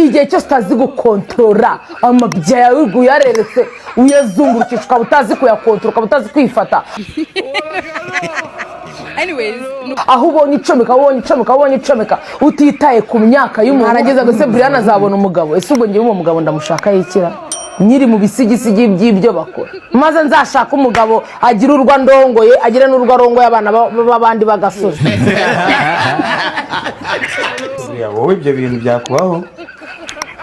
Igihe cyose utazi gukontorora amabya yawe, uyareretse, uyazungurukisha, ukaba utazi kuyakontorora, ukaba utazi kwifata. Anyways. Aho ubonye icomeka, aho ubonye icomeka, aho ubonye icomeka, utitaye ku myaka y'umuntu. Arageza ngo ese Brian azabona umugabo? Ese ubwo ngewe uwo mugabo ndamushaka yikira nyiri mu bisigisigi by'ibyo bakora, maze nzashaka umugabo agira urwo ndongoye, agire n'urwo arongoye, abana b'abandi b'agasozi. Buriya wowe ibyo bintu byakubaho?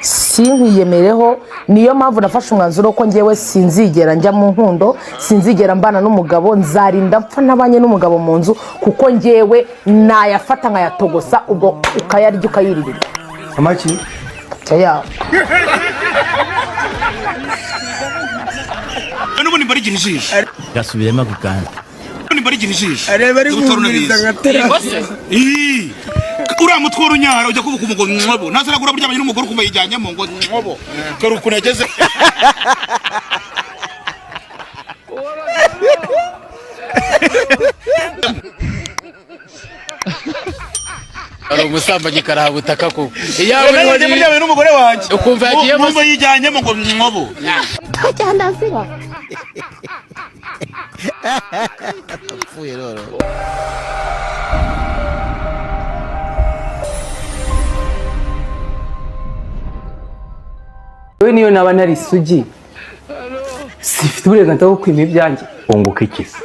Sinkwiyemereho. Niyo mpamvu nafashe umwanzuro ko ngewe sinzigera njya mu nkundo, sinzigera mbana n'umugabo, nzarinda mpfa ntabanye n'umugabo mu nzu, kuko ngewe nayafata nkayatogosa, ubwo ukayarya ukayiririra. Amaki? Yawe. N'ubundi mbarigira ijisho. Gasubiremo ako kantu. N'ubundi mbarigira ijisho. Areba ari guhumiriza nka terasi. Ii, uriya mutwe w'urunyara ujya kuvuga ngo mwobo ntazaragura buryamanye n'umugore ukumva yijyanyemo ngo mwobo kare ukuntu yageze. Ari umusambanyi karahabutaka koko iyawe. Nagiye muryamanye n'umugore wanjye. Ukumva yagiyemo. Mwumva yijyanyemo ngo mwobo. Wowe niyo naba nari isugi, sifite uburenganzira bwo kwima ibyanjye. Unguka iki se?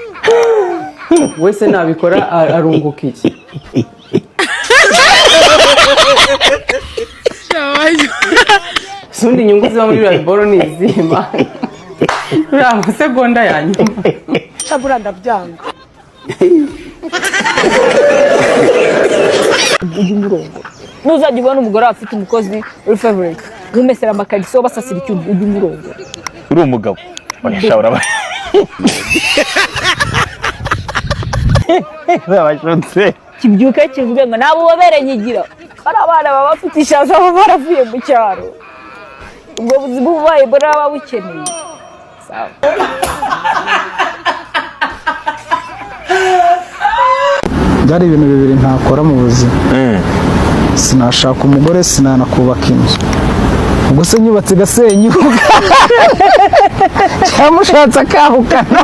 Wese nabikora arunguka iki? Ubundi inyungu ziba muri biriya biboro ni izima uriya masegonda ya nyuma. Buriya ndabyanga. Ujya umurongora, nuzajya ubona umugore wawe afite umukozi uri favorite umesera amakariso, basasira icyumba, ujya umurongora. Uri umugabo, oya, uraba urabashotse. Kibyuke kivuge ngo nta bubobere nyigira. Bari abana baba bafite ishaza, baba baravuye mu cyaro, ubwo buzima ububaye mbona baba bukeneye. Sawa. Byari ibintu bibiri ntakora mu buzima: sinashaka umugore, sinanakubaka inzu. Ubwo se nyubatse igasenyuka, cyangwa ushatse akahukana?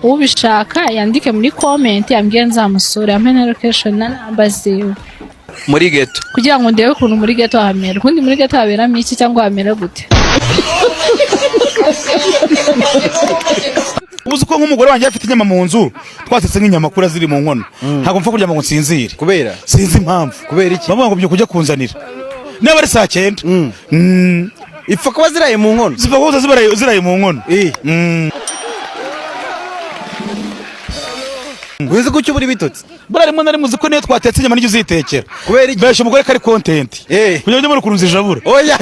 Ubishaka yandike muri comment, ambwire nzamusure, ampe na location na namba ziwe. Muri ghetto. Kugira ngo ndebe ukuntu muri ghetto hamera. Ubundi muri ghetto haberamo iki cyangwa hamera gute? Uzi ko nk'umugore wanjye afite inyama mu nzu, twatetse nk'inyama kura ziri mu nkono, ntabwo mpfa kuryama ngo nsinzire. Kubera? Sinzi impamvu. Kubera iki? Bavuga ngo byo kujya kunzanira niba ari saa 9. Ipfa kuba ziraye mu nkono. Ziva kuza ziraye mu nkono. Uzi ko ubura ibitotsi? Buriya rimwe na rimwe, uzi ko niyo twatetse inyama nijyo uzitekera? Kubera iki? Besha umugore ko ari content. Kugira ngo ujye muri ukuntu zijabura. Oya.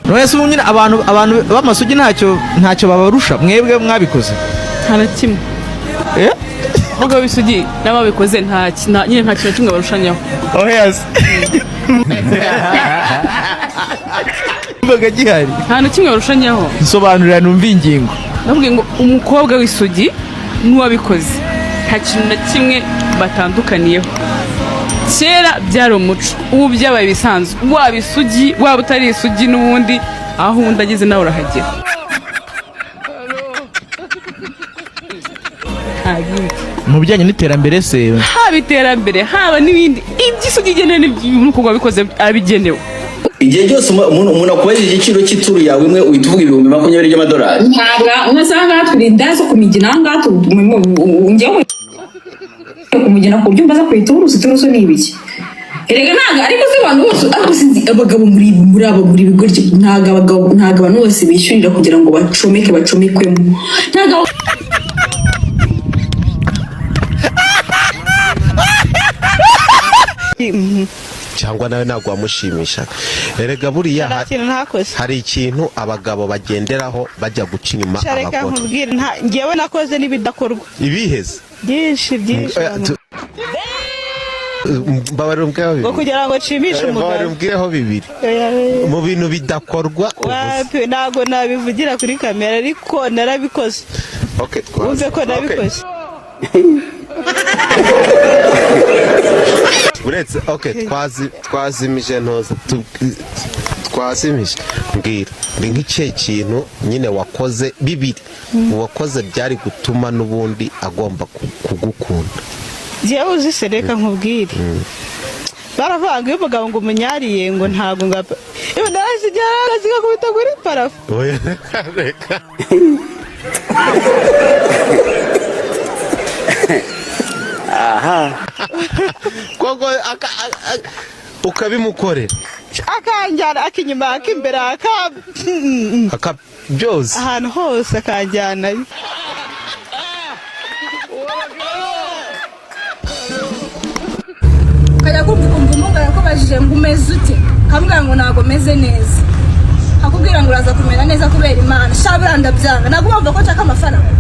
None se ubu nyine abantu b'amasugi ntacyo babarusha mwebwe mwabikoze? Nta na kimwe. Eh? Abagabo b'isugi n'ababikoze nyine nta kintu na kimwe barushanyaho. Oh yes. Mbaga gihari. Nta na kimwe barushanyaho. Nsobanurira numva ingingo. Ndavuga ngo umukobwa w'isugi n'uwabikoze nta kintu na kimwe batandukaniyeho. Kera byari umuco, ubu byabaye ibisanzwe. Waba isugi, waba utari isugi, n'ubundi aho undi ageze nawe urahagera. Nta bindi. Mu bijyanye n'iterambere se? Haba iterambere, haba n'ibindi, iby'isugi igenewe n'umukobwa wabikoze abigenewe. Igihe cyose umuntu akubajije igiciro cy'ituru yawe imwe, uhita uvuga 20,000 by'amadolari. Ntabwo unasanga ngaha turi inda zo kumigina aha ngaha, njyewe kumugina ku byumba aza ku iturusu. Iturusu ni ibiki erega? Ntabwo ariko se abantu bose, ariko sinzi abagabo muri abo muri bigoryi. Ntabwo abagabo, ntabwo abantu bose bishyurira kugira ngo bacomeke, bacomekwemo, ntabwo. Cyangwa nawe ntabwo wamushimisha erega buriya. Nta kintu ntakoze. Hari ikintu abagabo bagenderaho bajya guca inyuma Sha, reka abagore. nkubwire, ngewe nakoze n'ibidakorwa. Ibiheze? Byinshi byinshi. Mbabarira, umbwireho Ngo bibiri. kugira ngo nshimishe Mbabarira, umugabo. umbwireho bibiri mu bintu bidakorwa ubusa. Wapi, ntabwo nabivugira kuri kamera, ariko narabikoze. Okay, twazi. Wumve ko nabikoze. Uretse, okay, twazi, twazimije ntoza, twazimije. Mbwira, ni nk'ikihe kintu nyine wakoze, bibiri wakoze byari gutuma n'ubundi agomba kugukunda? Njyewe uzi se, reka nkubwire, baravuga ngo iyo umugabo ngo umunyariye ngo ntabwo ngo apfa. Iyo narasigira zigakubita kuri plafond. Oya, reka. Aha. Koko ukabimukorera? Akanjyana akinyuma, akimbere, aka aka byose. Ahantu hose akanjyanayo. Ukajya kumva ukumva umugabo yakubajije ngo umeze ute, ukamubwira ngo ntabwo meze neza, akubwira ngo uraza kumera neza kubera Imana. Sha, buriya ndabyanga, ntabwo bumva ko nshaka amafaranga.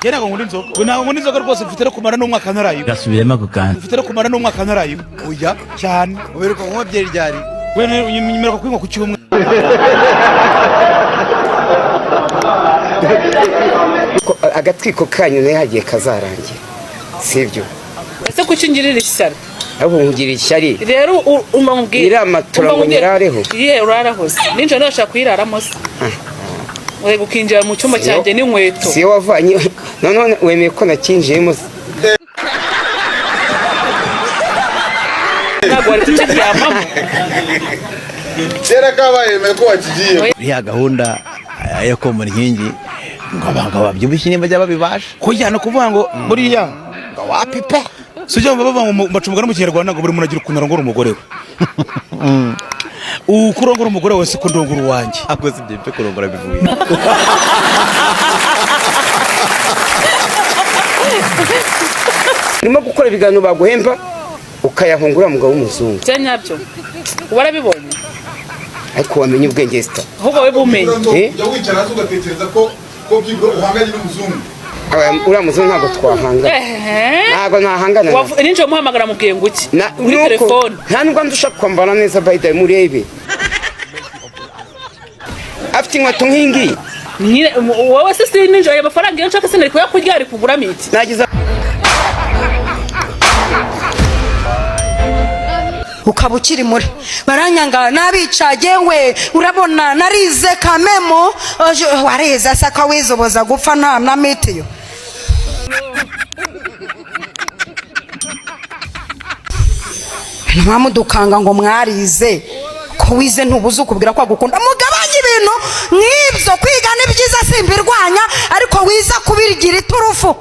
Njye ntabwo nkunda inzoga. Ntabwo nkunda inzoga rwose. Mfite no kumara n'umwaka ntarayinywa. Gasubiremo ako kantu. Mfite no kumara n'umwaka ntarayinywa, oya cyane. Uheruka kunywa byeri ryari? We nyemererwa kuyinywa ku cyumweru. Ko agatwiko kanyu nayo hagiye kazarangira, sibyo? Ese kuki ungirira ishyari? Ahubwo nkugira ishyari. Rero umva nkubwire. Iriya matora Umva ngo nkubwire. nyirareho. Ye, urarahoze nijoro, ntashaka kuyiraramo se? Urega ukinjira mu cyumba cyanjye n'inkweto. Siyo wavanye none wemeye ko nakinjiyemo se? Ntabwo wari kukiryamamo. Kera kabaye, yemeye ko wakigiye. Iriya gahunda yo komora inkingi ngo abagabo babyibushye nimba bajya babibasha. Kujya no kuvuga ngo buriya ngo wapi pe, si ujya bavuga ngo baca umugani mu Kinyarwanda ngo buri muntu agira ukuntu arongora umugore we. Uko urongora umugore wawe siko ndongora uwanjye. Ahubwo si ibyo byo kurongora bivuye. Urimo gukora ibiganiro baguhemba ukayahungura mugabo w'umuzungu. Bya nyabyo warabibonye? Ariko wamenye ubwenge sita. Ahubwo wowe bumenye. Eh? Ujya wicara hasi ugatekereza ko byibura uhanganye n'umuzungu? Uriya muzungu ntabwo twahangana. Ntabwo nahangana nawe. Ninjoro muhamagara mubwiye ngo iki kuri Nuko, telefone? Nta nubwo ndusha kwambara neza. By the way, murebe, afite inkweto nk'ingiyi. Nyine wowe se si ninjoro ayo mafaranga iyo nshaka sinari kuyakurya, ari kuguramo iki? Nagize. Ukaba ukiri muri baranyanga n'abica. Yewe, urabona narize kamemo. Warize asa ko wizubuza gupfa nta na mitiyo. Ntimwamudukanga ngo mwarize, ko wize ntubuze ukubwira ko agukunda. Mugabanye ibintu nk'ibyo. Kwiga ni byiza, simbirwanya, ariko wiza kubigira iturufu,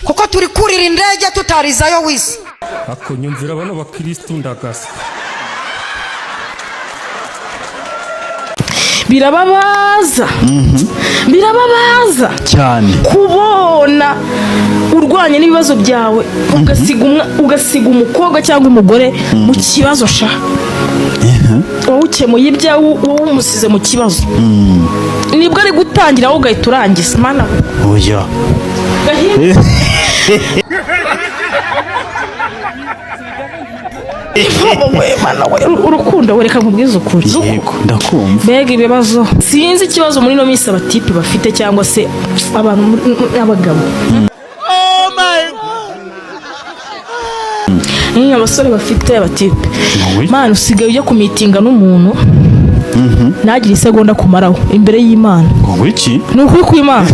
kuko turi kurira indege tutarizayo wize. Ako nyumvira bano bakirisitu ndagasa. Birababaza, birababaza cyane. Kubona urwanya n'ibibazo byawe, ugasiga umukobwa cyangwa umugore mu kibazo. Sha, wowe ukemuye ibyawe, wowe umusize mu kibazo. Nibwo ari gutangira, wowe ugahita urangiza. Mana! Oya. Gahinda. We mana we, urukundo we, reka nkubwize ukuri. Yego, ndakumva. Mbega ibibazo! Sinzi ikibazo muri ino minsi abatipe bafite, cyangwa se abantu abagabo. Oh my. Abasore bafite abatipe, mana, usigaye ujya kumitinga n'umuntu ntagire isegonda kumaraho imbere y'Imana. Ngo iki? Ni ukuri kw'Imana.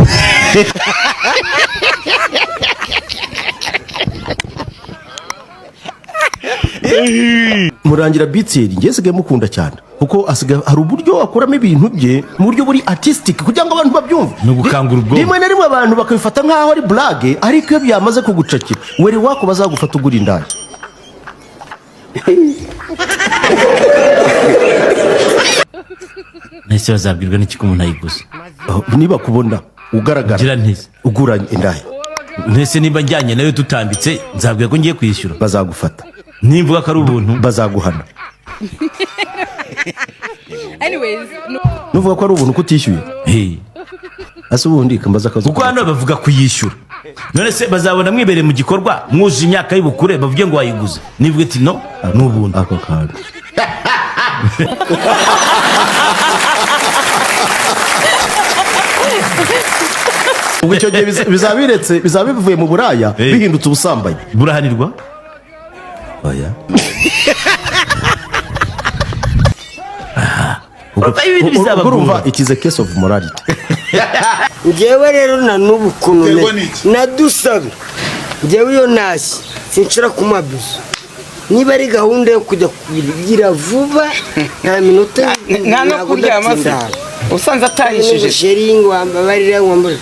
Murangira Bitseri, njye sigaye mukunda cyane, kuko asigaye hari uburyo akuramo ibintu bye mu buryo buri artistic kugira ngo abantu babyumve. Ni ugukangura ubwonko. Rimwe na rimwe abantu bakabifata nk'aho ari blague, ariko iyo byamaze kugucakira weri wako bazagufata ugura indaya. Nahise bazabwirwa n'iki ko umuntu ayiguze? Niba kubona ugaragara ngira ntese ugura indaya. Ntese nimba njyanye nayo tutambitse, nzabwira ko ngiye kwishyura? Bazagufata. Nimvuga ko ari ubuntu? Bazaguhana. Anyways. Nuvuga ko ari ubuntu kutishyuye. Ase ubundi kambaza akazi? Kuko hano bavuga kuyishyura. None se bazabona mwibereye mu gikorwa, mwuje imyaka y'ubukure, bavuge ngo wayiguze? Nivuge ati no, ni ubuntu. Ako kantu. Ubwo icyo gihe bizaba biretse, bizaba bivuye mu buraya, bihindutse ubusambanyi. Burahanirwa? Oya. Urumva ibintu bizabagora. Urumva, it is a case of morality. Njyewe rero na n'ubu ukuntu Uterwa nadusabe, njyewe iyo ntashye sinshobora kumuha bizu. Niba ari gahunda yo kujya kugira vuba, nta minota. Nta no Ntabwo kuryama se? ndatinda. Usanze atahishije. Chérie, ngo wambabarira, wambabarira.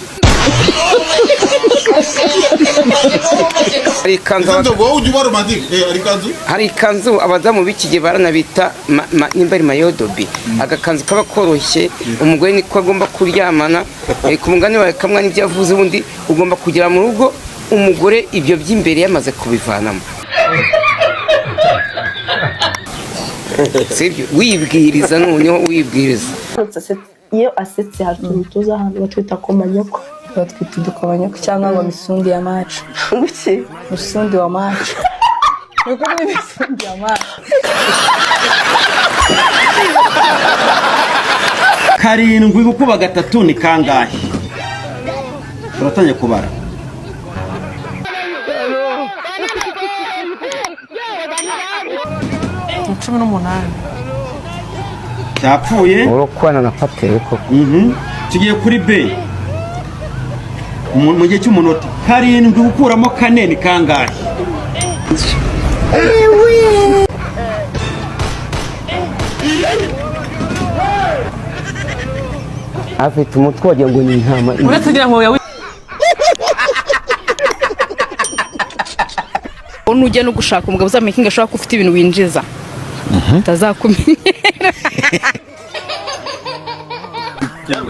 Hari ikanzu. Wowe ujya uba romantique, hari ikanzu. Hari ikanzu abadamu b'iki gihe baranabita nimba ari mayodobi, agakanzu kaba koroshye. Umugore niko agomba kuryamana. Ku mugani wawe kamwe n'ibyo yavuze, ubundi ugomba kugera mu rugo umugore ibyo by'imbere yamaze kubivanamo, sibyo? Wibwiriza, noneho wibwiriza. Iyo asetse hari utuntu tuza ahantu batwita komanyoko, batwita udukomanyoko cyangwa ngo misundi ya macu. Nguki musundi wa macu, nuko ni misundi ya macu. 7 gukuba 3 ni kangahe? Turatangiye kubara. 18. Cyapfuye. Urukwana na pateri koko. Tugiye kuri B mu gihe cy'umunota. 7 gukuramo 4 ni kangahe? Afite umutwe wagira ngo ni intama. Uretse ugira ngo yawe nujya no gushaka umugabo uzamenye ashobora kuba ufite ibintu winjiza utazakumenyera.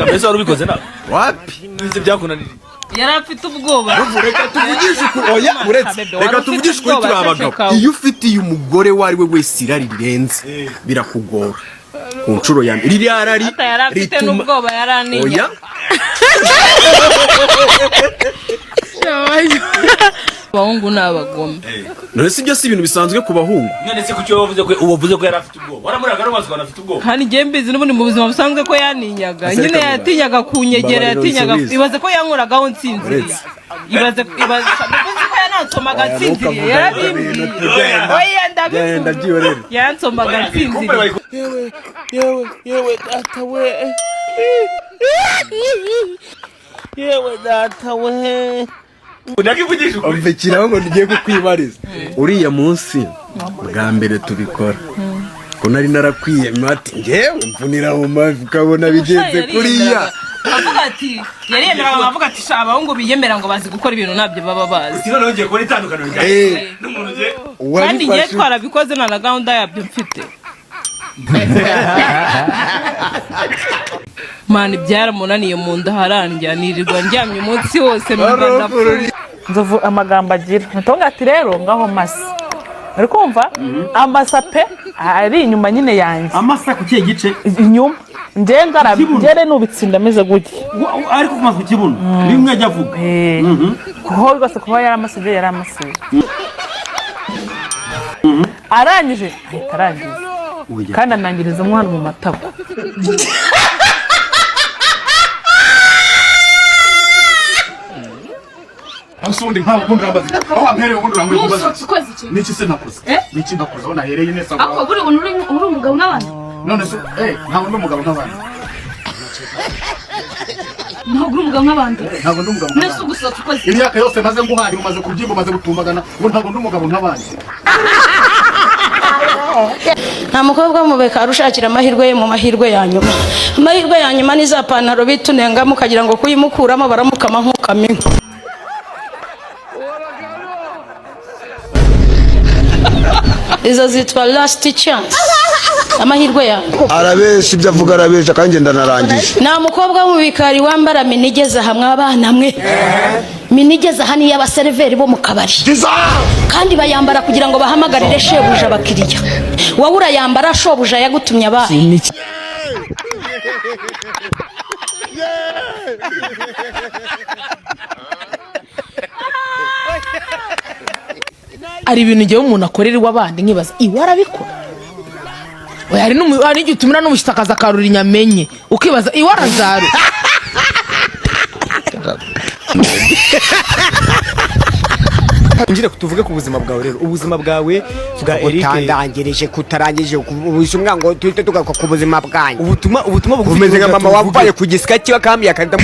Mbese wari ubikoze nawe? Wapi, ibyo byakunaniriye. Yari afite ubwoba. Reka tuvugishe ukuri. Oya, uretse, reka tuvugishe ukuri, turi abagabo. Iyo ufitiye umugore uwo ari we wese irari rirenze, birakugora ku nshuro ya mbere ririya rari Ata yari afite rituma n'ubwoba, yaraninya. Oya. Abahungu ni abagome. None si ibyo si ibintu bisanzwe ku bahungu? None se kuki wowe wavuze ko yari afite ubwoba? Waramuraga n'umaze ukabona afite ubwoba. Kandi njye mbizi n'ubundi mu buzima busanzwe ko yaninyaga. Ese Nyine reka yatinyaga kunyegera. Mbabarira Yatinyaga. unsubize. Ibaze ko yankuragaho nsinziriye. Uretse. Ibaze bivuze ko yanansomaga Oya, nsinziriye. ntukavuge Yarabimbwiye. ibintu, tugenda. Oya. Genda, Ndabivuze. byihorere. Yansomaga nsinziriye. Yewe yewe yewe data we, yewe data we. Ndakivugisha ukuri. Umvikiraho ngo ngiye kukwibariza. Uriya munsi bwa mbere tubikora, ko nari narakwiye ati ngewe mvunira mu mavi, ukabona bigenze kuriya. Avuga ati yariyemera, avuga ati sha, abahungu biyemera ngo bazi gukora ibintu ntabyo baba bazi. Noneho ngiye kubona itandukaniro ryawe n'umuntu ugiye. Kandi ngiye twarabikoze nta na gahunda yabyo mfite. Mani, byaramunaniye, mu nda harandya, nirirwa ndyamye umunsi wose, numva ndapfuye. Nzovu amagambo agira ntutonga ati rero ngaho masa, uri kumva amasa pe ari inyuma nyine yanjye. Amasa ku kihe gice? Inyuma. Njye ngarabye, njye rero nubitsinda ameze gutya. Ariko kumaze ku kibuno bimwe ajya avuga. Kuko rwose kuba yaramasije, yaramasije, arangije ahita arangiza kandi anangiriza umwana mu matako. Ubundi nkawe ubundi urambaza aho wampereye, ubundi urambwira kumbaza. Ntusohotse ukoze iki? Niki se nakoze? Niki nakoze aho nahereye neza? Ako buri buntu uri umugabo nk'abandi. None se ntabwo ndi umugabo nk'abandi? Ntabwo uri umugabo nk'abandi. Ntabwo ndi umugabo Nese nk'abandi. ugusohotse ukoze iki? Imyaka yose maze nguhahira, umaze kubyimba, umaze gutumbagana, ubu ntabwo ndi umugabo nk'abandi. Nta mukobwa w'umubeka ushakira amahirwe ye mu mahirwe ya nyuma. Amahirwe ya nyuma ni za pantaro bitunengamo, ukagira ngo kuyimukuramo baramukama nk'ukama inka. Izo zitwa last chance, amahirwe ya nyuma. Arabesha, ibyo avuga arabesha, kandi ngenda narangije. Nta mukobwa wo mu bikari wambara mini igeze aha. Mwabana mwe, mini igeze aha ni iy'abaseriveri bo mu kabari, kandi bayambara kugira ngo bahamagarire shebuja abakiriya. Wowe urayambara shobuja yagutumye abahe? Hari ibintu ngewe umuntu akorera iw'abandi nkibaza iwe arabikora. Oya, hari n'igihe utumira n'umushyitsi akaza akarura inyamenye ukibaza iwe arazaru. Ngire tuvuge ku buzima bwawe rero, ubuzima bwawe bwa Eric. Utandangirije kutarangije ubuzima ngo tuhite tugaruka ku buzima bwanyu. Ubutumwa bugufi. Umeze nka mama tuvuge. wambaye ku gisika kiba kambi akanda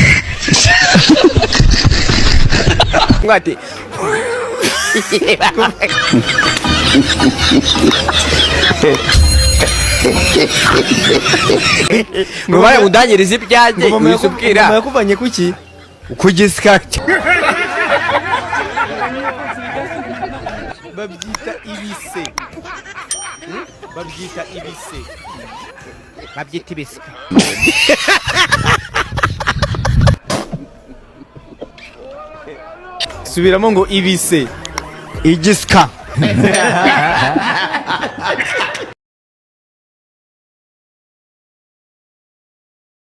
mwati. Ngo baye undangirize ibyanjye. Ngo mama uhise ubwira. Mama yakuvanye kuki? Ku gisika. Babyita ibise. Babyita ibise. Babyita ibisika. Subiramo ngo ibise. Igisika.